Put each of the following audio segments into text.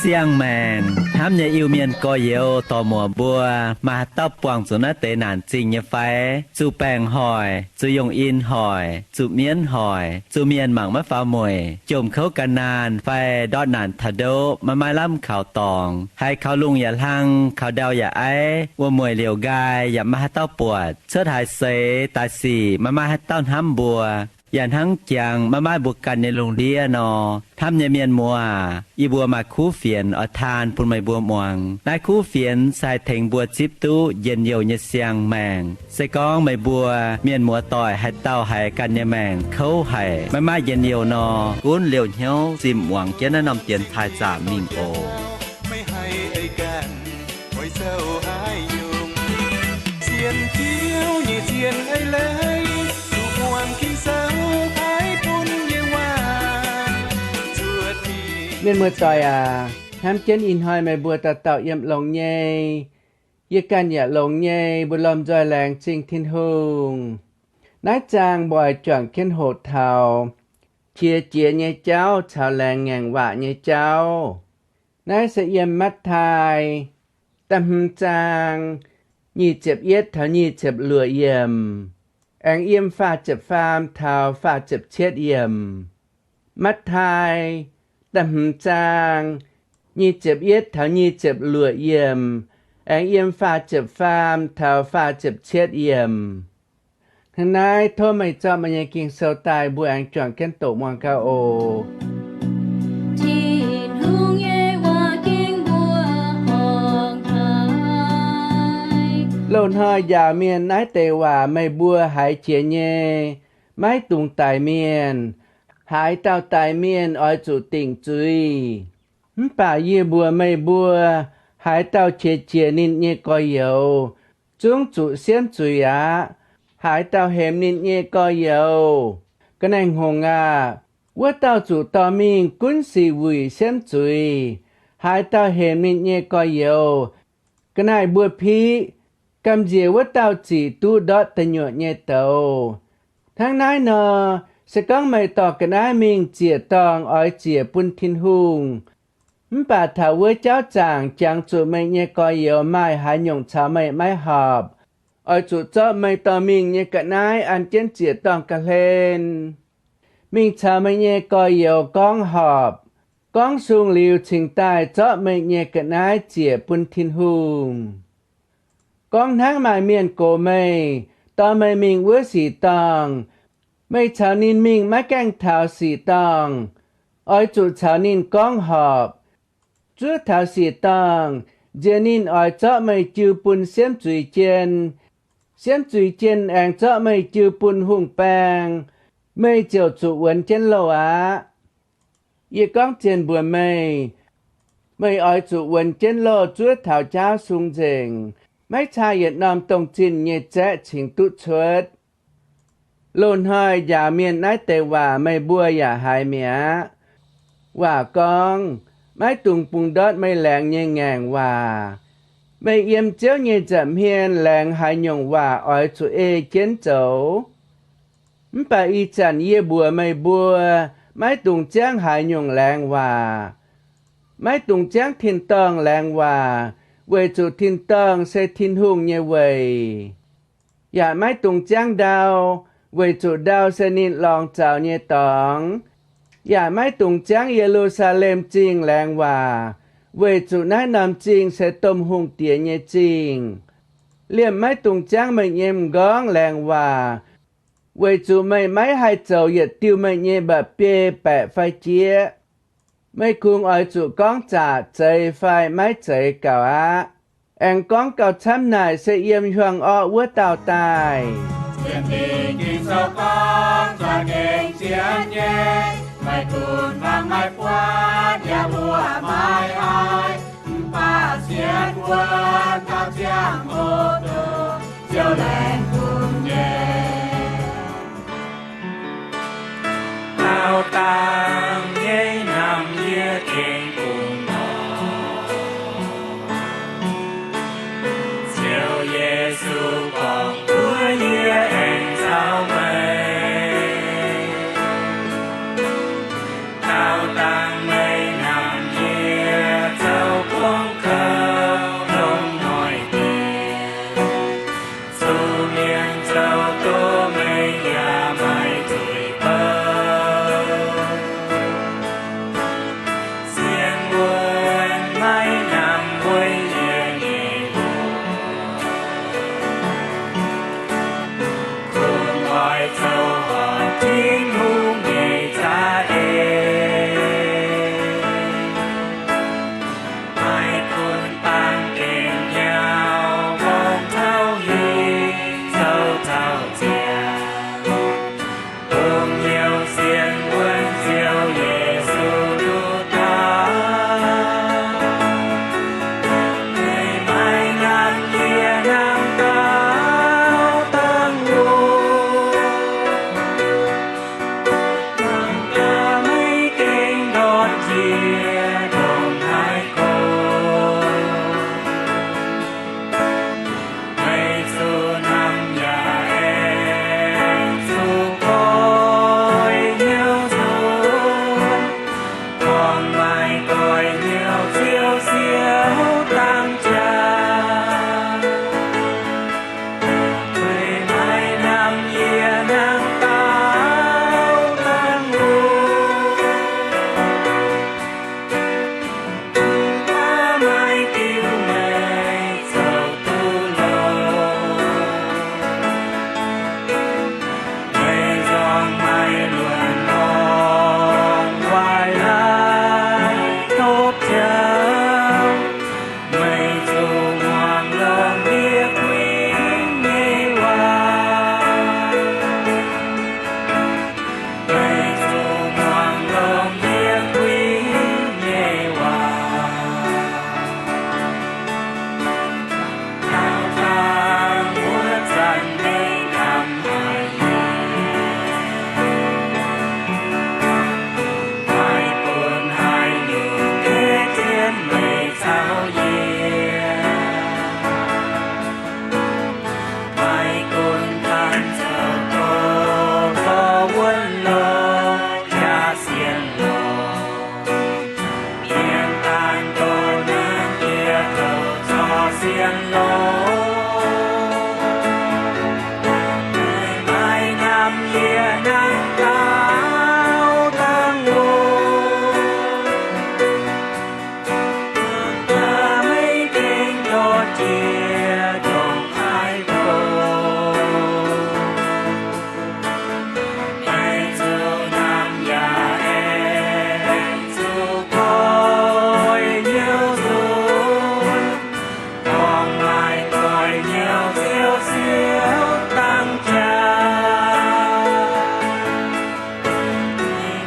Siang-maengc hnamv nyei Iu-Mienh gorx-youz dorc-muoc mbuo, maaih haaix dauh buangh zuqc naaiv deix naanc zingh nyei fai? Zuqc baengc hoic, zuqc yongh in hoic, zuqc mienv hoic, zuqc mienh mangc maiv faaux mueic, jomc kouv gan naanh fai ndortv naanc taux ndoqv maiv maaih lamh kaux dorngx, haiz kaux lungh yaac hlang, kaux ndau yaac aiv, wuom-mueic liouc nqaai yaac maiv maaih haaix dauh buatc, cuotv haaix seix daaih sic maiv maaih haaix dauh hnamv mbuo, yaac hnangv jangx maiv maaih mbuo ganh nyei lungh ndiev nor. Hnamv nyei mienh muoz aac, yie mbuo maaih kuv fienx oix taan bun meih mbuo muangx. Naaiv kuv fienx se haih tengx mbuo zipv duqv njien-youh nyei siang-maengc. Se gorngv meih mbuo mienh muoz doic haaix dauh haiz ganh nyei maengc kouv haic, maiv maaih njien-youh nor, gunv liouh hnyouv zimh muangx jienv naaiv norm dienx taaih zaamc mingh oc. Mienh muoz-doic aac, hnamv jienv ih hnoi meih mbuo dauh dauh yiem longx nyei. Yie ganh yaac longx nyei, mbuo lomh nzoih laengz zingh Tin-Hungh. Naaiv zaang mbuo oix juangc jienv hoqc taux qiex jiez nyei jauv caux laengz ngaengc waac nyei jauv. Naaiv se yiem Matv^taai da'hmz zaang nyic ziepc yietv taux nyic ziepc luoqc yiemc, aengx yiem faah ziepc faam taux faah ziepc cietv yiemc. Matv^taai da'hmz zaang nyic ziepc yietv taux nyic ziepc luoqc yiemc, aengx yiem faah ziepc faam taux faah ziepc cietv yiemc. Hnangv naaiv, tov meih zorqv meih nyei Ging-Sou daaih, mbuo aengx juangc jienv doqc muangx gau oc. Loz-hnoi njaaux mienh naaiv deix waac meih mbuo haiz jiex nyei, maiv dungx daix mienh. Haaix dauh daix mienh oix zuqc dingc zuiz. Mv baac yie mbuox meih mbuo, haaix dauh qiex jiez ninh nyei gorx-youz, zungv zuqc siemv zuiz aqv. Haaix dauh hemx ninh nyei gorx-youz, ga'naaiv-hngongx aah! Wuov dauh zuqc dorh mingh gunv sic wuic siemv zuiz. Haaix dauh hemx ninh nyei gorx-youz, ga'naaiv mbuo piqv. Gamh nziex wuov dauh zic duqv ndortv da'nyuoqc nyei douz. Hnangv naaiv nor, se gorngv meih dorh ga'naaiv mingh ziec-dorngh oix ziec bun Tin-Hungh, mv baac taux wuov jauv zaangc jangx zuqc meih nyei gorx-youz maaih haaix nyungc caux meih maiv horpc, oix zuqc zorqv meih dorh mingh nyei ga'naaiv an jienv ziec-dorngh ga'hlen, mingh caux meih nyei gorx-youz gorngv horpc. Gorngv sung liuz cingx daaih zorqv meih nyei ga'naaiv ziec bun Tin-Hungh. Gorngv hnangv maaih mienh gox meih, dorh meih mingh wuov sic-dorngh, meih caux ninh mingh maiv gaengh taux sic-dorngh, oix zuqc caux ninh gorngv horpc. Zuov taux sic-dorngh, nziex ninh oix zorqv meih jiu bun siemv zuiz jien. Siemv zuiz jien aengx zorqv meih jiu bun hungh baeng, meih ziouc zuqc wuonx jienv loh aqv. Yie gorngv zien mbuox meih, meih oix zuqc wuonx jienv loh zuov taux jaauv sung nzengc, maiv caa yietc norm dongh zinh nyei zaeqv cingx duqv cuotv. Loz-hnoi njaaux mienh naaiv deix waac meih mbuo yaac haiz mi'aqv. Waac gorngv, maiv dungx bungx ndortv meih laengz nyei ngaengc waac. Meih yiem Ziouv nyei nza'hmien laengz haaix nyungc waac oix zuqc ei jienv zoux. Mv baac ih zanc yie mbuox meih mbuo, maiv dungx ziangv haaix nyungc laengz waac. Maiv dungx ziangv tin-dorngh laengz waac, weic zuqc tin-dorngh se Tin-Hungh nyei weic. Yaac maiv dungx ziangv ndau, weic zuqc ndau se ninh lorngx zaux nyei dorngx. Yaac maiv dungx ziangv Ye^lu^saa^lem Zingh laengz waac, weic zuqc naaiv norm zingh se domh hungh diex nyei zingh. Liemh maiv dungx ziangv meih nyei m'nqorngv laengz waac, weic zuqc meih maiv haih zoux yietc diuh meih nyei mba'biei baeqc fai jieqv. Meih kungx oix zuqc gorngv zaqc zeiz fai maiv zeiz gaux aqv. Aengx gorngv gauh camv naaic se yiem hiuang orqv wuov dauh daaih. Sienx Fingx Ging-Sou gorngv, za'gengh sienx nyei, maiv gunv hmuangx maiv buatc, yaac mbuoqc maiv haiz, mv baac sienx wuonx taux ziangh hoc dongh Ziouv laengz bun nyei. Daauh dangh nyei hnamv yie gengh bun nor. Hnyouv ziouc siouc dangh jaax, meih maiv hnamv yie hnangv daauh dangh wuov. Mv baac maiv diuc meih zoux duqv longx. Meih nzorng maiv luonx norm waaic laaix hopv jauv, meih zuqc muangx longx yie kuinx nyei waac. Meih zuqc muangx longx yie kuinx nyei waac. Taux dangh wuov zanc meih nqamv haic yie, maiv bun haaix nyungc eix jienv meih caux yie. Maiv gunv ganh zoux doz corc wuonv lorqc jaax sienx lorqc, mienh daaih doz naaiv jiex douc corc sienx lorqc. Meih maiv hnamv yie hnangv daauh dangh wuov. Maiv gengh ndortv jiex ndongc haaix doz, meih zuqc hnamv yaac aengx zuqc koiv hnyouv nzunc. Dorngx maaih koiv hnyouv ziouc siouc dangh jaax,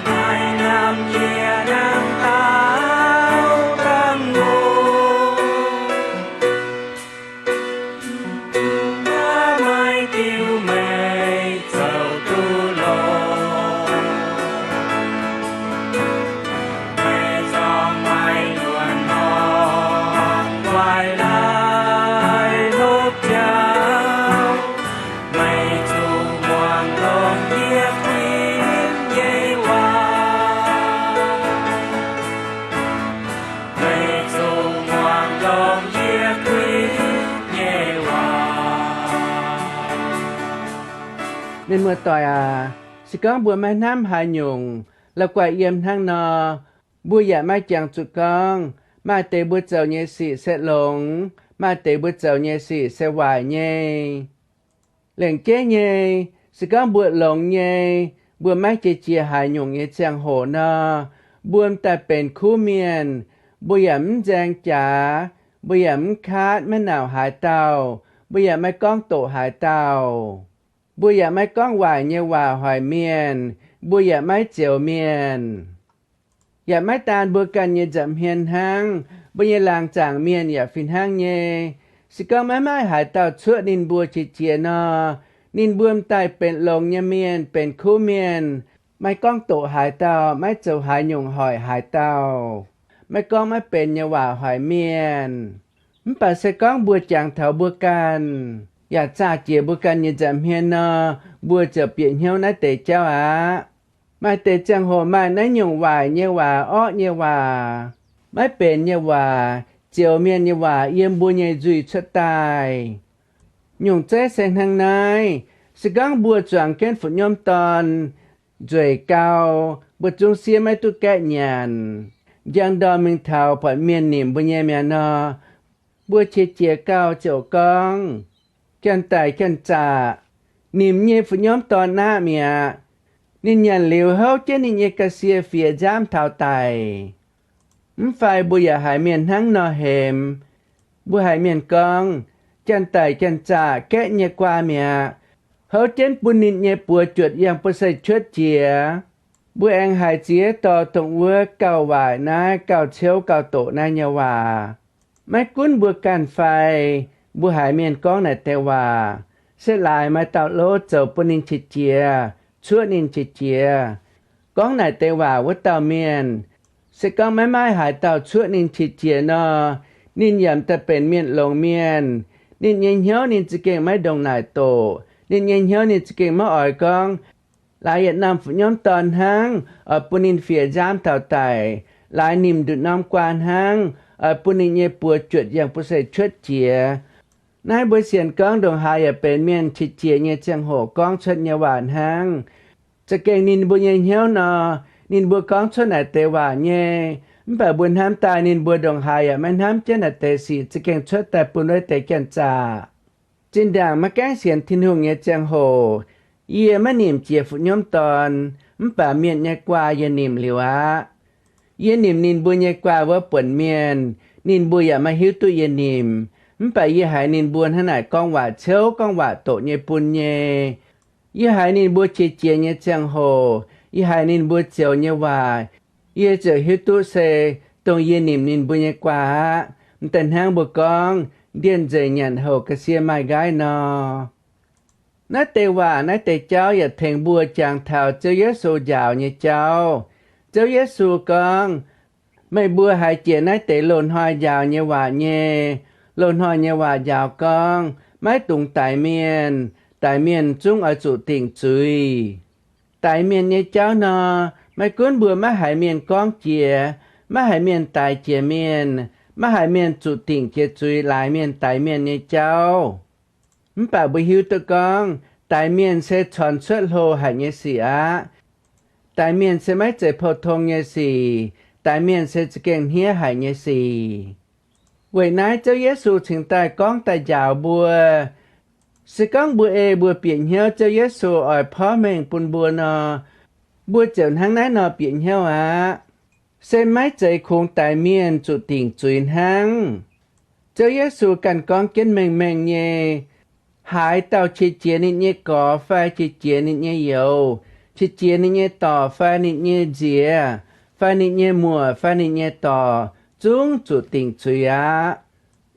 maiv hnamv yie hnangv daauh dangh wuov. Mv baac maiv diuc meih zoux duqv longx. Meih nzorng maiv luonx norm waaic laaix hopv jauv, meih zuqc muangx longx yie kuinx nyei waac. Meih zuqc muangx longx yie kuinx nyei waac. Mienh muoz-doic aac, se gorngv mbuo maiv hnamv haaix nyungc, la'guaih yiem hnangv nor, mbuo yaac maiv jangx zuqc gorngv maaih deix mbuo zoux nyei sic se longx, maaih deix mbuo zoux nyei sic se waaic nyei. Lengc jeiv nyei, se gorngv mbuo longx nyei, mbuo maiv jiex jiex haaix nyungc nyei ziangh hoc nor, mbuo m'daaih benx kuv mienh, mbuo yaac mv nzaeng jaax, mbuo yaac mv kaatv maiv nauc haaix dauh, mbuo yaac maiv gorngv doqc haaix dauh. Mbuo yaac maiv gorngv waaic nyei waac hoic mienh, mbuo yaac maiv zioux mienh. Yaac maiv daan mbuo ganh nyei nza'hmien hnangv, mbuo nyei laangz zaangc mienh yaac fih hnangv nyei. Se gorngv maiv maaih haaix dauh cuoqv ninh mbuo qiex jiez nor, ninh mbuo m'daaih benx longx nyei mienh, benx kuv mienh, maiv gorngv doqc haaix dauh, maiv zoux haaix nyungc hoic haaix dauh, maiv gorngv maiv benx nyei waac hoic mienh. Mv baac se gorngv mbuo jangx taux mbuo ganh, yaac zaah jiex mbuo ganh nyei nza'hmien nor, mbuo ziouc bieqc hnyouv naaiv deix jauv aqv. Maaih deix ziangh hoc maaih naaiv nyungc waaic nyei waac, orqv nyei waac, maiv benx nyei waac, zioux mienh nyei waac yiem mbuo nyei nzuih cuotv daaih. Nyungc zeiv se hnangv naaiv, se gorngv mbuo zuangx jienv fu'nyuomv dorn nzueic gau, mbuo zungv siev maiv duqv gaeqv nyanc, njang ndorm mingh taux buatc mienh nimc mbuo nyei mi'aqv nor, mbuo qiex jiez gau ziouc gorngv, Janx-daic janx-zaqc, nimc nyei fu'nyuomv dorn aqv mi'aqv. Ninh nyanc liuz houv jienv ninh nyei ga'sie fiex nziaamv taux daic. Mv fai mbuo yaac haiz mienh hnangv nor hemx. Mbuo haiz mienh gorngv, Janx-daic janx-zaqc gaeqv nyei guaa mi'aqv. Houv jienv bun ninh nyei buoz juotc yangh buoz-seix cuotv jiex. Mbuo aengx haiz ziex dorh dongh wuov gauh waaic naaiv, gauh ciouv gauh doqc naaiv nyei waac. Maiv gunv mbuo ganh fai, mbuo haiz mienh gorngv naaic deix waac, se laaix maaih dauh lov zoux bun ninh qiex jiez, cuoqv ninh qiex jiez. Gorngv naaic deix waac wuov dauh mienh, se gorngv maiv maaih haaix dauh cuoqv ninh qiex jiez nor, ninh yaac m'daaih benx mienh longx mienh. Ninh nyei hnyouv ninh za'gengh maiv ndongc naaic doqc. Ninh nyei hnyouv ninh za'gengh maiv oix gorngv, laaix yietc norm fu'nyuomv dorn hnangv, oix bun ninh fiex nziaamv taux daic. laaix nimc nduqc norm guaa hnangv, oix bun ninh nyei buoz juotc yangh buoz seix cuotv jiex. Naaiv mbuo sienx gorngv ndongc haaix yaac benx mienh qiex jiez nyei ziangh hoc gorngv cuotv nyei waac hnangv. Za'gengh ninh mbuo nyei hnyouv nor, ninh mbuo gorngv cuotv naaic deix waac nyei, mv baac mbuo hnamv daaih ninh mbuo ndongc haaix yaac maiv hnamv jienv naaic deix sic za'gengh cuotv daaih bun wuov deix janx-zaqc. Zinh ndaangc maiv gaengh sienx Tin-Hungh nyei ziangh hoc, yie maiv nimc jiex fu'hnyomv dorn, mv baac mienh nyei guaa yie nimc liuz aqv. Yie nimc ninh mbuo nyei guaa wuov buonc mienh, ninh mbuo yaac maiv hiuv duqv yie nimc, mv baac yie haiz ninh mbuo hnangv naaic gorngv waac ciouv gorngv waac doqc nyei bun nyei. Yie haiz ninh mbuo qiex jiez nyei ziangh hoc, yie haiz ninh mbuo zioux nyei waac, yie ziouc hiuv duqv se dongh yie nimc ninh mbuo nyei guaa aqv. M'daaih hnangv mbuo gorngv, ndienh nzengc nyanc houc ga'sie maaih nqaiv nor. Naaiv deix waac naaiv deix jauv yaac tengx mbuo jangx taux Ziouv Yesu njaaux nyei jauv. Ziouv Yesu gorngv, meih mbuo haiz jiex naaiv deix loz-hnoi njaaux nyei waac nyei. Loz-hnoi nyei waac njaaux gorngv, maiv dungx daix mienh, daix mienh zungv oix zuqc dingc zuiz. Daix mienh nyei jauv nor, maiv gunv mbuo maiv haiz mienh gorngv jiex, maiv haiz mienh daix jiex mienh, maiv haiz mienh zuqc dingc jiex zuiz laaix mienh daix mienh nyei jauv, mv baac mbuo hiuv duqv gorngv daix mienh se corc cuotv hlo haic nyei sic aqv. Daix mienh se maiv zeiz pou-tong nyei sic. Daix mienh se za'gengh hniev haic nyei sic. Weic naaiv Ziouv Yesu cingx daaih gorngv daaih njaaux mbuo. Se gorngv mbuo ei mbuo bieqc hnyouv Ziouv Yesu oix porv mengh bun mbuo nor, mbuo ziouc hnangv naaiv nor bieqc hnyouv aqv. Se maiv zeiz kungx daix mienh zuqc dingc zuiz hnangv. Ziouv Yesu ganh gorngv jienv mengh mengh nyei, haaix dauh qiex jiez ninh nyei gorx fai qiex jiez ninh nyei youz, qiex jiez ninh nyei dorc fai ninh nyei nziex, fai ninh nyei muoc fai ninh nyei dorc, zungv zuqc dingc zuiz aqv.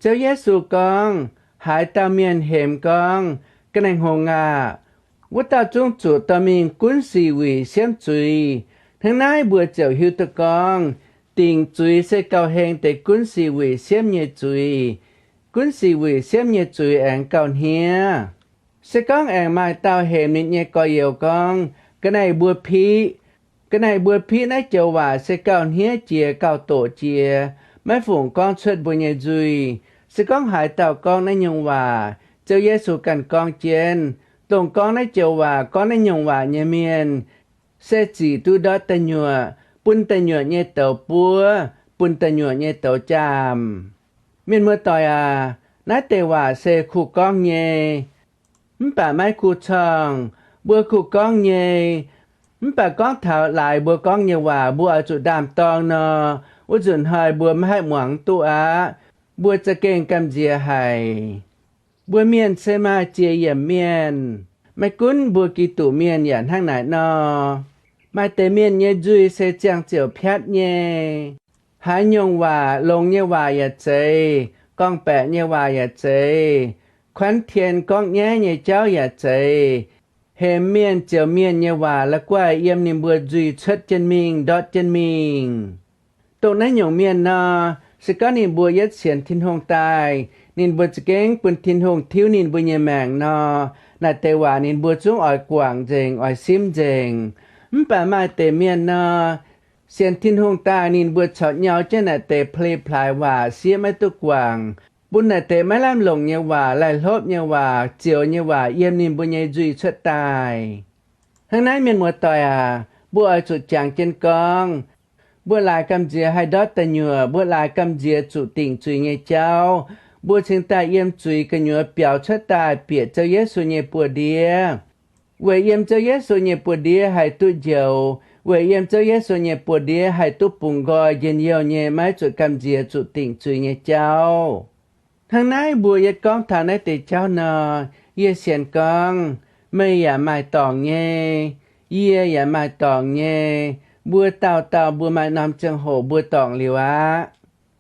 Ziouv Yesu gorngv, haaix dauh mienh hemx gorngv, ga'naaiv-hngongx aah! Wuov dauh zungv zuqc dorh mingh gunv sic wuic siemv zuiz. Hnangv naaiv mbuo ziouc hiuv duqv gorngv, dingc zuiz se gauh heng deix gunv sic wuic siemv nyei zuiz. Gunv sic wuic siemv nyei zuiz aengx gauh hniev. Se gorngv aengx maaih dauh hemx ninh nyei gorx-youz gorngv, ga'naaiv mbuo piqv, ga'naaiv mbuo piqv naaiv joux waac se gauh hniev jiex gauh doqc jiex, maiv fungc gorngv cuotv mbuo nyei nzuih. Se gorngv haaix dauh gorngv naaiv nyungc waac, Ziouv Yesu ganh gorngv jienv, dongh gorngv naaiv joux waac gorngv naaiv nyungc waac nyei mienh, se zic duqv ndortv da'nyuoqc, bun da'nyuoqc nyei douz buov, bun da'nyuoqc nyei douz jaamh. Mienh muoz-doic aac, naaiv deix waac se kuh gorngv nyei, mv baac maiv kuh corngh. Mbuo kuh gorngv nyei, mv baac gorngv taux laaix mbuo gorngv nyei waac mbuo oix zuqc ndaam-dorng nor, wuov nzunc hnoi mbuo maiv haih muangx duqv aqv. Mbuo za'gengh gamh nziex haic. Mbuo mienh se maaih ziex yiemc mienh. Maiv gunv mbuo Giduc mienh yaac hnangv naaic nor. Maaih deix mienh nyei nzuih se ziangh ziouc piatv nyei. Haaix nyungc waac, longx nyei waac yaac zeiz, gorngv-baeqc nyei waac yaac zeiz, kuanv tien gorngv nyaiv nyei jauv yaac zeiz, hemx mienh ziouc mienh nyei waac la'guaih yiem ninh mbuo nzuih cuotv jienv mingh, ndortv jienv mingh. Dongh naaiv nyungc mienh nor, se gorngv ninh mbuo yietv sienx Tin-Hungh daaih, ninh mbuo za'gengh bun Tin-Hungh tiuv ninh mbuo nyei maengc nor, naaiv deix waac ninh mbuo zungv oix guangc nzengc, oix simv nzengc. Mv baac maaih deix mienh nor, sienx Tin-Hungh daaih ninh mbuo corc nyau jienv naaiv deix plei plaaix waac siev maiv duqv guangc, bun naaiv deix maiv lamh longc nyei waac, laih hlopv nyei waac, zioux nyei waac yiem ninh mbuo nyei nzuih cuotv daaih. Hnangv naaiv, mienh muoz-doic aac, mbuo oix zuqc jangx jienv gorngv, mbuo laaix gamh nziex haih ndortv da'nyuoqc, mbuo laaix gamh nziex zuqc dingc zuiz nyei jauv, mbuo cingx daaih yiem zuiz gu'nyuoz biaux cuotv daaih bieqc Ziouv Yesu nyei buoz-ndiev. Weic yiem Ziouv Yesu nyei buoz-ndiev haih duqv njoux, weic yiem Ziouv Yesu nyei buoz-ndiev haih duqv bungx nqoi njien-youh nyei, maiv zuqc gamh nziex zuqc dingc zuiz nyei jauv. Hnangv naaiv, mbuo yietv gorngv taux naaiv deix jauv nor, yie sienx gorngv, meih yaac maaih dorngc nyei, yie yaac maaih dorngc nyei. Mbuo dauh dauh mbuo maaih norm ziangh hoc mbuo dorngc liuz aqv.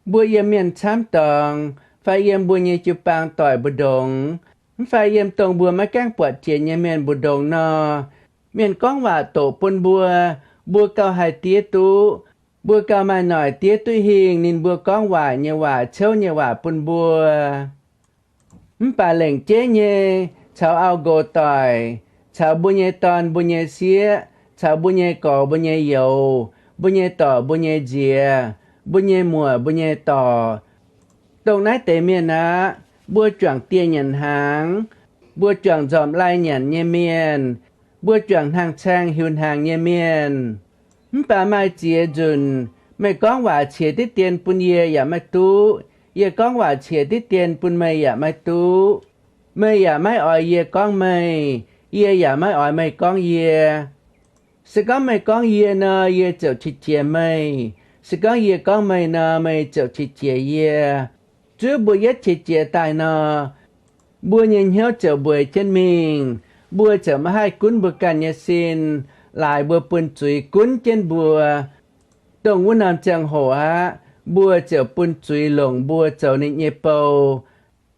Mbuo yiem mienh camv dorngx, fai yiem mbuo nyei jiu-baang doic mbu'ndongx, mv fai yiem dongh mbuo maiv gaengh buatc jiex nyei mienh mbu'ndongx nor, mienh gorngv waac doqc bun mbuo, mbuo gauh haih diev duqv. Mbuo gauh maaih noic diev duqv hingh ninh mbuo gorngv waaic nyei waac, ciouv nyei waac bun mbuo. Mv baac lengc jeiv nyei, caux auv-nqox doic, caux mbuo nyei dorn mbuo nyei sieqv, caux mbuo nyei gorx mbuo nyei youz, mbuo nyei dorc, mbuo nyei nziex, mbuo nyei muoc, mbuo nyei dorc. Dongh naaiv deix mienh aqv, mbuo juangc dieh nyanc hnaangx, mbuo juangc nzormc lai nyanc nyei mienh, mbuo juangc hnaangx-caeng hiuc hnaangx nyei mienh. Mv baac maaih ziex nzunc, meih gorngv waac qiex diqv dien bun yie yaac maiv duqv, yie gorngv waac qiex diqv dien bun meih yaac maiv duqv. Meih yaac maiv oix yie gorngv meih, yie yaac maiv oix meih gorngv yie. Se gorngv meih gorngv yie nor, yie ziouc qiex jiez meih. Se gorngv yie gorngv meih nor, meih ziouc qiex jiez yie. Zuov mbuo yietv qiex jiez daaih nor, mbuo nyei hnyouv ziouc mbueix jienv mingh. Mbuo ziouc maiv haih gunv mbuo ganh nyei sin, laaix mbuo bun zuiz gunv jienv mbuo. Dongh wuov norm ziangh hoc aqv, mbuo ziouc bun zuiz longc mbuo zoux ninh nyei bou,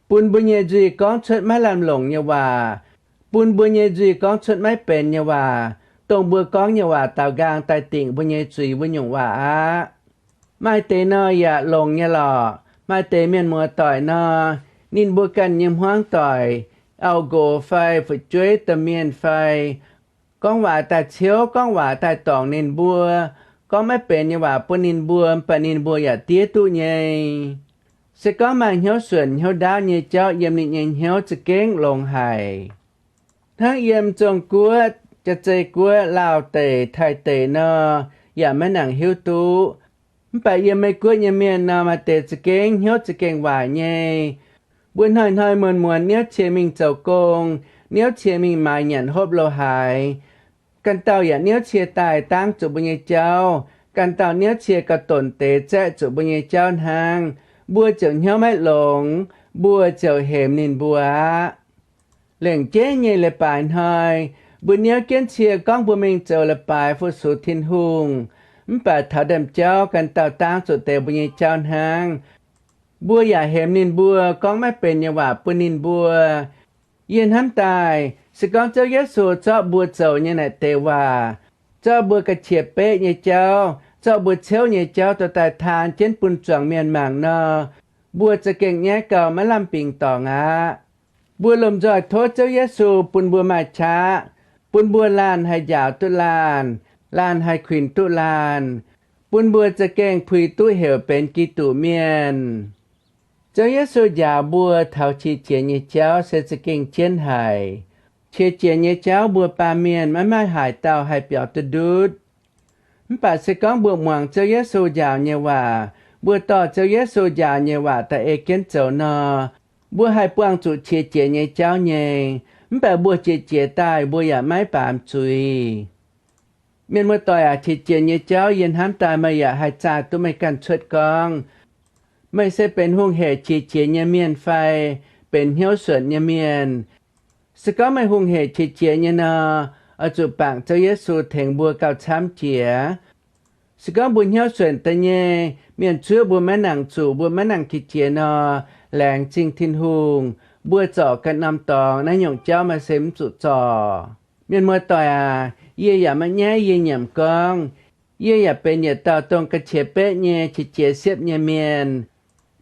bun mbuo nyei nzuih gorngv cuotv maiv lamh longc nyei waac, bun mbuo nyei nzuih gorngv cuotv maiv benx nyei waac, dongh mbuo gorngv nyei waac daaux nqaang daaih dingc mbuo nyei zuiz wuov nyungc waac aqv. Maaih deix nor yaac longx nyei lorqc. Maaih deix mienh muoz-doic nor, ninh mbuo ganh nyei hmuangv doic, auv-nqox fai fu'jueiv domh mienh fai, gorngv waac daaih ciouv, gorngv waac daaih dorngc ninh mbuo, gorngv maiv benx nyei waac bun ninh mbuo, mv baac ninh mbuo yaac diev duqv nyei. Se gorngv maaih hnyouv suonc hnyouv ndaauv nyei jauv yiem ninh nyei hnyouv za'gengh longx haic. Hnangv yiem Zong-Guoqv, Jaa-Zei Guoqv, Laauh deic, Taiv deic nor, yaac maiv nangc hiuv duqv. Mv baac yiem Meiv-Guoqv nyei mienh nor, maaih deix za'gengh hnyouv za'gengh waaic nyei. Mbuo hnoi-hnoi muonz-muonz niouv cie mingh zoux gong, niouv cie mingh maaiz nyanc hopv lo haaix. Ganh dauh yaac niouv cie daaih dangv zuqc mbuo nyei jauv. Ganh dauh niouv cie gauh donc deix zaeqv zuqc mbuo nyei jauv hnangv. Mbuo ziouc hnyouv maiv longx, mbuo ziouc hemx ninh mbuo aqv. Lengc jeiv nyei leiz-baaix hnoi, mbuo niouv jienv cie gorngv mbuo mingh zoux leiz-baaix fu-sux Tin-Hungh, mv baac taux ndaamv-jauv ganh dauh dangv zuqc deix mbuo nyei jauv hnangv. Mbuo yaac hemx ninh mbuo, gorngv maiv benx nyei waac bun ninh mbuo. Yie hnamv daaih, se gorngv Ziouv Yesu zorqv mbuo zoux nyei naaic deix waac, zorqv mbuo ga'qiex beqv nyei jauv, zorqv mbuo ciouv nyei jauv dorh daaih taan jienv bun zuangx mienh mangc nor, mbuo za'gengh nyaiv gauh maiv lamh bingx dorngc aqv. Mbuo lomh nzoih tov Ziouv Yesu bun mbuo maaih qaqv, bun mbuo laanh haih njaaux duqv laanh, laanh haih kuinx duqv laanh, bun mbuo za'gengh puix duqv heuc benx Giduc mienh. Ziouv Yesu njaaux mbuo taux qiex jiez nyei jauv se za'gengh jienv haic. Qiex jiez nyei jauv mbuo baamh mienh maiv maaih haaix dauh haih biaux duqv ndutv. Mv baac se gorngv mbuo muangx Ziouv Yesu njaaux nyei waac, mbuo dorh Ziouv Yesu njaaux nyei waac daaih ei jienv zoux nor, mbuo haih buangh zuqc qiex jiez nyei jauv nyei. Mv baac mbuo qiex jiez daaih mbuo yaac maiv baamz zuiz. Mienh muoz-doic aac, qiex jiez nyei jauv yie hnamv daaih meih yaac haih zaah duqv meih ganh cuotv gorngv. Meih se benx hungh hec qiex jiez nyei mienh fai benx hnyouv suonc nyei mienh? Se gorngv meih hungh hec qiex jiez nyei nor, oix zuqc bangc Ziouv Yesu tengx mbuo gauh camv jiex. Se gorngv mbuo hnyouv suonc daaih nyei, mienh cuotv mbuo maiv nangc zuqc, mbuo maiv nangc qiex jiez nor, laengz zingh Tin-Hungh, mbuo zorc ganh norm dorngx, naaiv nyungc jauv maaih se mv zuqc zorc. Mienh muoz-doic aac, yie yaac maiv nyaiv yie nyiemc gorngv, yie yaac benx yietc dauh dongh ga'qiex beqv nyei qiex jiez siepv nyei mienh.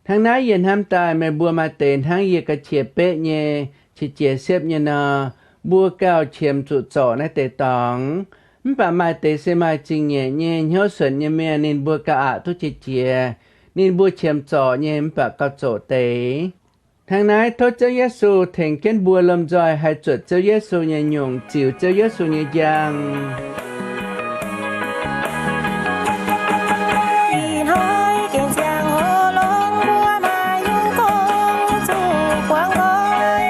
Hnangv naaiv yie hnamv daaih meih mbuo maaih deix hnangv yie ga'qiex beqv nyei qiex jiez siepv nyei nor, mbuo gauh qiemx zuqc zorc naaiv deix dorngx. Mv baac maaih deix se maaih zingh nyeic nyei hnyouv suonc nyei mienh, ninh mbuo gauh aqc duqv qiex jiez. Ninh mbuo qiemx zorc nyei mv baac gauh zoqc deix. Hnangv naaiv tov Ziouv Yesu tengx jienv mbuo lomh nzoih haih zuotc Ziouv Yesu nyei nyungc, ziux Ziouv Yesu nyei njang. Ih hnoi gengh ziangh hoc longx mbuo maaih nyungc gong zuqc buangh nqoi.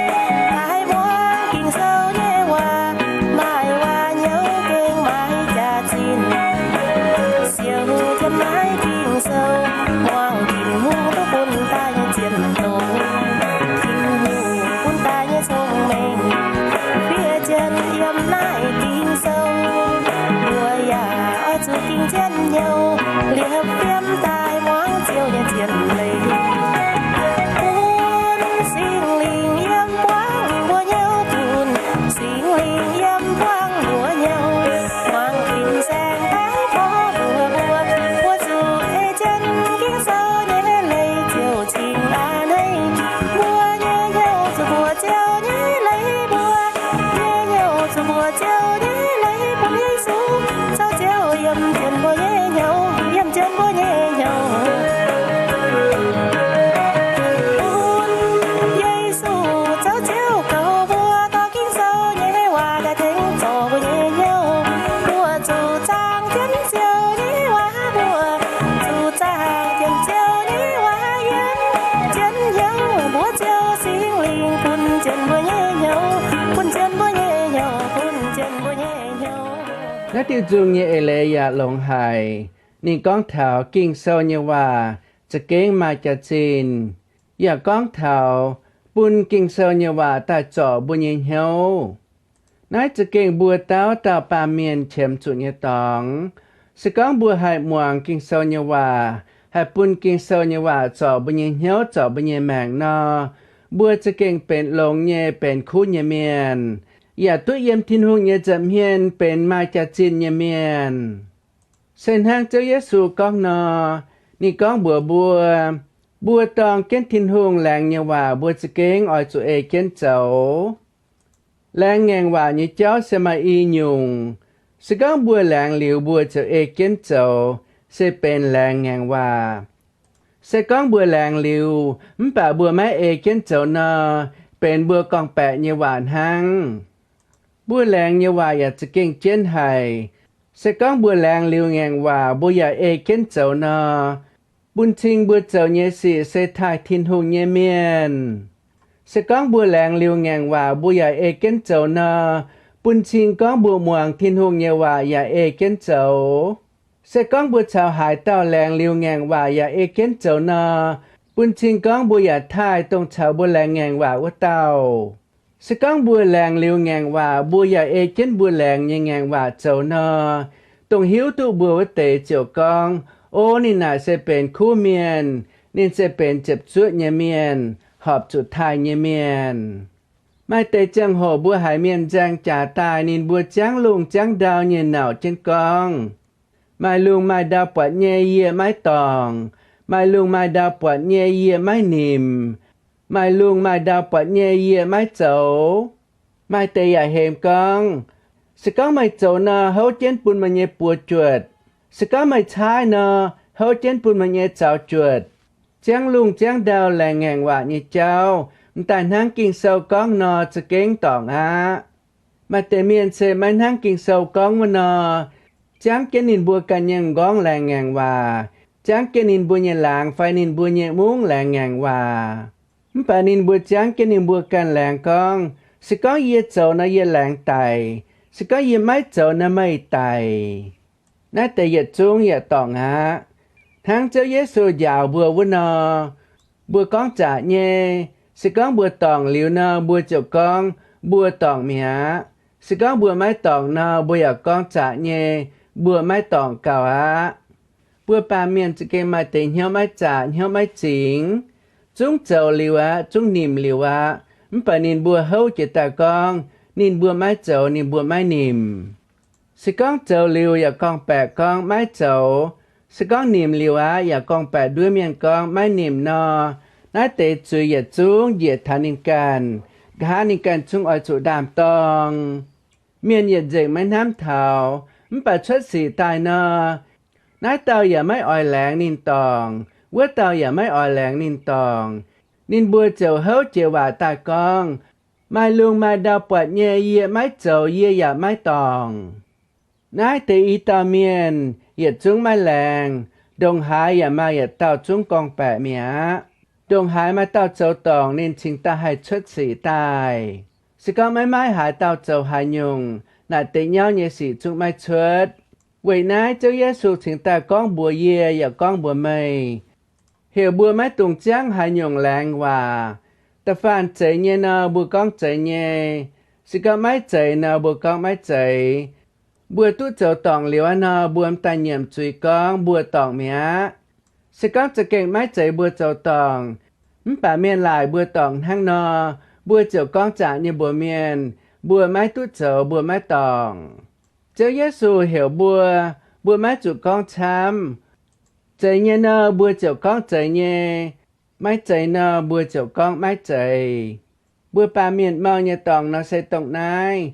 Haiz muangx Ging-Sou nyei waac, maaih waac-nyei gengh maaih jaax-zinh. Siou jienv naaiv Ging-Sou, muangx Tin-Hungh duqv bun daaih nyei zien doz, Tin-Hungh bun daaih nyei cong-mengh, fiev jienv yiem naaiv Ging-Sou. Naaiv diuh nzung nyei eix leiz yaac longx haic. Ninh gorngv taux Ging-Sou nyei waac za'gengh maaih jaax-zinh, yaac gorngv taux bun Ging-Sou nyei waac daaih zorc mbuo nyei hnyouv. Naaiv za'gengh mbuo dauh dauh baamh mienh qiemx zuqc nyei dorngx. Se gorngv mbuo haih muangx Ging-Sou nyei waac, haih bun Ging-Sou nyei waac zorc mbuo nyei hnyouv, zorc mbuo nyei maengc nor, mbuo za'gengh benx longx nyei, benx kuv nyei mienh, yaac duqv yiem Tin-Hungh nyei nza'hmien benx maaih jaax-zinh nyei mienh. Se hnangv Ziouv Yesu gorngv nor, ninh gorngv mbuox mbuo, mbuo dorng jienv Tin-Hungh laengz nyei waac mbuo za'gengh oix zuqc ei jienv zoux. Laengz ngaengc waac nyei jauv se maaih i nyungc. Se gorngv mbuo laengz liuz mbuo ziouc ei jienv zoux, se benx laengz ngaengc waac. Se gorngv mbuo laengz liuz mv baac mbuo maiv ei jienv zoux nor, benx mbuo gorngv-baeqc nyei waac hnangv. Mbuo laengz nyei waac yaac za'gengh jienv haic. Se gorngv mbuo laengz liuz ngaengc waac mbuo yaac ei jienv zoux nor, bun cing mbuo zoux nyei sic se taaih Tin-Hungh nyei mienh. Se gorngv mbuo laengz liuz ngaengc waac mbuo yaac ei jienv zoux nor, bun cing gorngv mbuo muangx Tin-Hungh nyei waac yaac ei jienv zoux. Se gorngv mbuo caux haaix dauh laengz liuz ngaengc waac yaac ei jienv zoux nor, bun cing gorngv mbuo yaac taaih dongh caux mbuo laengz ngaengc waac wuov dauh. Se gorngv mbuo laengz liuz ngaengc waac mbuo yaac ei jienv mbuo laengz nyei ngaengc waac zoux nor, dongh hiuv duqv mbuo wuov deix ziouc gorngv, O, ninh naaic se benx kuv mienh, ninh se benx ziepc zuoqv nyei mienh, horpc zuqc taaih nyei mienh. Maaih deix ziangh hoc mbuo haiz mienh nzaeng jaax daaih, ninh mbuo ziangv lungh ziangv ndau nyei nauc jienv gorngv, Maaih lungh maaih ndau buatc nyei yie maiv dorngc. Maaih lungh maaih ndau buatc nyei yie maiv nimc. Maaih lungh maaih ndau buatc nyei yie maiv zoux. Maaih deix yaac hemx gorngv, Se gorngv meih zoux nor, houv jienv bun meih nyei buoz juotc. Se gorngv meih caaiv nor, houv jienv bun meih nyei zaux juotc. Ziangv lungh ziangv ndau laengz ngaengc waac nyei jauv, m'daaih hnangv Ging-Sou gorngv nor, za'gengh dorngc aqv. Maaih deix mienh se maiv hnangv Ging-Sou gorngv wuov nor, ziangv jienv ninh mbuo ganh nyei m'nqorngv laengz ngaengc waac, ziangv jienv ninh mbuo nyei laangz fai ninh mbuo nyei mungv laengz ngaengc waac. Mv baac ninh mbuo ziangv jienv ninh mbuo ganh laengz gorngv, Se gorngv yie zoux nor, yie laengz daic. Se gorngv yie maiv zoux nor, meih daic. Naaiv deix yietc zungv yaac dorngc aqv. Hnangv Ziouv Yesu njaaux mbuo wuov nor, mbuo gorngv zaqc nyei. Se gorngv mbuo dorngc liuz nor, mbuo ziouc gorngv, Mbuo dorngc mi'aqv. Se gorngv mbuo maiv dorngc nor, mbuo yaac gorngv zaqc nyei, Mbuo maiv dorngc gauh aqv. Mbuo baamh mienh za'gengh maaih deix hnyouv maiv zaqc, hnyouv maiv zingx, zungv zoux liuz aqv, zungv nimc liuz aqv. Mv baac ninh mbuo houv jiex daaih gorngv, Ninh mbuo maiv zoux, ninh mbuo maiv nimc. Se gorngv zoux liuz yaac gorngv-baeqc gorngv maiv zoux, se gorngv nimc liuz aqv yaac gorngv-baeqc nduov mienh gorngv maiv nimc nor, naaiv deix zuiz yietc zungv njiec taux ninh ganh, nqa'haav ninh ganh zungv oix zuqc ndaam-dorng. Mienh yietc nzengc maiv hnamv taux, mv baac cuotv sic daaih nor, naaiv dauh yaac maiv oix laengz ninh dorngc, wuov dauh yaac maiv oix laengz ninh dorngc. Ninh mbuo ziouc houv jiex waac daaih gorngv, Maaih lungh maaih ndau buatc nyei yie maiv zoux, yie yaac maiv dorngc. Naaiv deix i dauh mienh yietc zungv maiv laengz, ndongc haaix yaac maaih yietc dauh zungv gorngv-baeqc mi'aqv. Ndongc haaix maaih dauh zoux dorngc, ninh cingx daaih haih cuotv sic daaih. Se gorngv maiv maaih haaix dauh zoux haaix nyungc, naaic deix nyauv nyei sic zungv maiv cuotv. Weic naaiv Ziouv Yesu cingx daaih gorngv mbuox yie yaac gorngv mbuox meih, heuc mbuo maiv dungx ziangv haaix nyungc laengz waac. Da'faanh zeiz nyei nor, mbuo gorngv zeiz nyei. Se gorngv maiv zeiz nor, mbuo gorngv maiv zeiz. Mbuo duqv zoux dorngc liuz aqv nor, mbuo m'daaih nyiemc zuiz gorngv mbuo dorngc mi'aqv. Se gorngv za'gengh maiv zeiz mbuo zoux dorngc, mv baac mienh laaic mbuo dorngc hnangv nor, mbuo ziouc gorngv zaqc nyei mbuox mienh, mbuo maiv duqv zoux, mbuo maiv dorngc. Ziouv Yesu heuc mbuo, mbuo maiv zuqc gorngv camv. Zeiz nyei nor, mbuo ziouc gorngv zeiz nyei. Maiv zeiz nor, mbuo ziouc gorngv maiv zeiz. Mbuo baamh mienh mau nyei dorngx nor se dongh naaiv.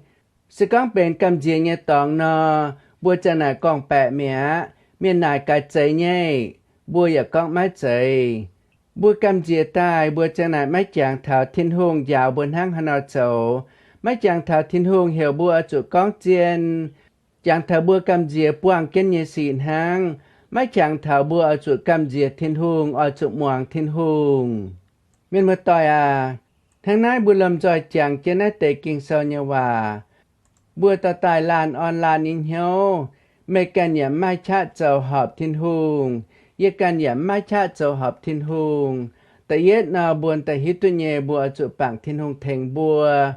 Se gorngv benx gamh nziex nyei dorngx nor, mbuo ziang naaic gorngv-baeqc mi'aqv. Mienh naaic gaax zeiz nyei, mbuo yaac gorngv maiv zeiz. Mbuo gamh nziex daaih, mbuo ziang naaic maiv jangx taux Tin-Hungh njaaux mbuo hnangv haaix nor zoux, maiv jangx taux Tin-Hungh heuc mbuo oix zuqc gorngv zien, jangx taux mbuo gamh nziex buangh jienv nyei sic hnangv, maiv jangx taux mbuo oix zuqc gamh nziex Tin-Hungh, oix zuqc muangx Tin-Hungh. Mienh muoz-doic aac, hnangv naaiv mbuo lomh nzoih jangx jienv naaiv deix Ging-Sou nyei waac. Mbuo dorh daaih laanh orn laanh nyei hnyouv. Meih ganh yaac mv maaih qaqv zoux horpc Tin-Hungh. Yie ganh yaac mv maaih qaqv zoux horpc Tin-Hungh. Da'yietv nor, mbuo daaih hiuv duqv nyei, mbuo oix zuqc bangc Tin-Hungh tengx mbuo,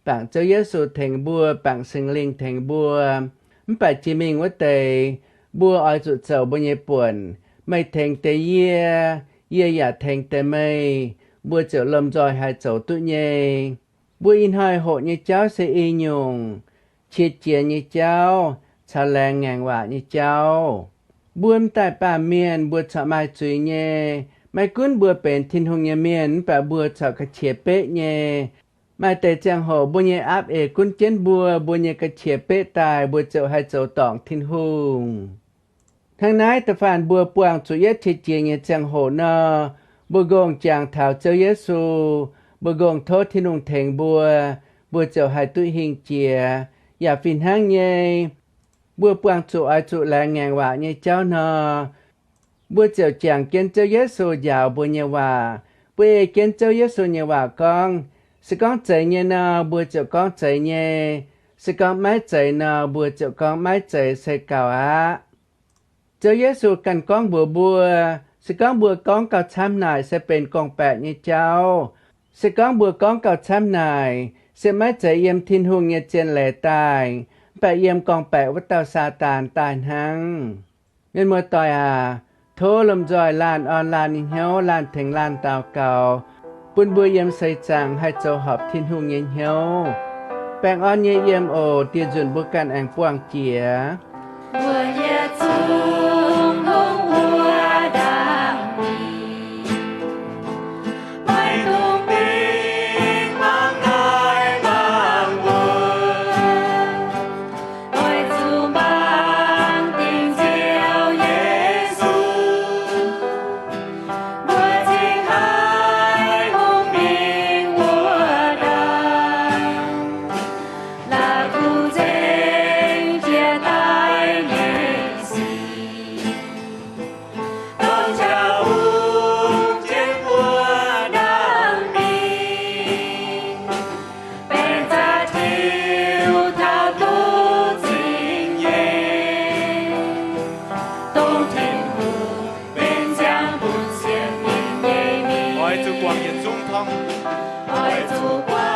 bangc Ziouv Yesu tengx mbuo, bangc Singx Lingh tengx mbuo. Mv baac jiex mingh wuov deix, mbuo oix zuqc zoux mbuo nyei buonc. Meih tengx deix yie, yie yaac tengx deix meih, mbuo ziouc lomh nzoih haih zoux duqv nyei. Mbuo ih hnoi hoqc nyei jauv se i nyungc, qiex jiez nyei jauv caux laengz ngaengc waac nyei jauv. Mbuo m'daaih baamh mienh mbuo corc maaih zuiz nyei. Maiv gunv mbuo benx Tin-Hungh nyei mienh, mv baac mbuo corc ga'qiex beqv nyei. Maaih deix ziangh hoc mbuo nyei aapv eix gunv jienv mbuo, mbuo nyei ga'qiex beqv daaih, mbuo ziouc haih zoux dorngc Tin-Hungh. Hnangv naaiv da'faanh mbuo buangh zuqc yietv qiex jiez nyei ziangh hoc nor, mbuo nqongh jangx taux Ziouv Yesu, mbuo nqongh tov Tin-Hungh tengx mbuo, mbuo ziouc haih duqv hingh jiex. Yaac fih hnangv nyei, mbuo buangh zuqc oix zuqc laengz ngaengc waac nyei jauv nor, mbuo ziouc jangx jienv Ziouv Yesu njaaux mbuo nyei waac. Mbuo ei jienv Ziouv Yesu nyei waac gorngv, se gorngv zeiz nyei nor, mbuo ziouc gorngv zeiz nyei. Se gorngv maiv zeiz nor, mbuo ziouc gorngv maiv zeiz se gaux aqv. Ziouv Yesu ganh gorngv mbuox mbuo, se gorngv mbuo gorngv gauh camv naaic se benx gorngv-baeqc nyei jauv. Se gorngv mbuo gorngv gauh camv naaic, se maiv zeiz yiem Tin-Hungh nyei zien leiz daaih, mv baac yiem gorngv-baeqc wuov dauh Saadaan daaih hnangv. Mienh muoz-doic aac, tov lomh nzoih laanh orn laanh nyei hnyouv, laanh tengx laanh daux gaux, bun mbuo yiem seix zaangc haih zoux horpc Tin-Hungh nyei hnyouv. Baengh orn nyei yiem oc. Dieh nzunc mbuo ganh aengx buangh jiex. Mbuo yietc zungv longc wuov ndaangc mingh, maiv dungx dingh mangc naaiv mangc wuov, oix zuqc mangc dingc Ziouv Yesu. Mbuo cingx haih longc mingh wuov ndaangc, la'kuqv nzengc jiex daaih nyei sic, dongh jaax wuov jienv wuov ndaangc mingh, benx za'gengh taux duqv zingh nyei, dongh Tin-Hungh benx ziangh bun sienx fim nyei mingh. Oix zuqc guangc yietc zungv torngv, oix zuqc guangc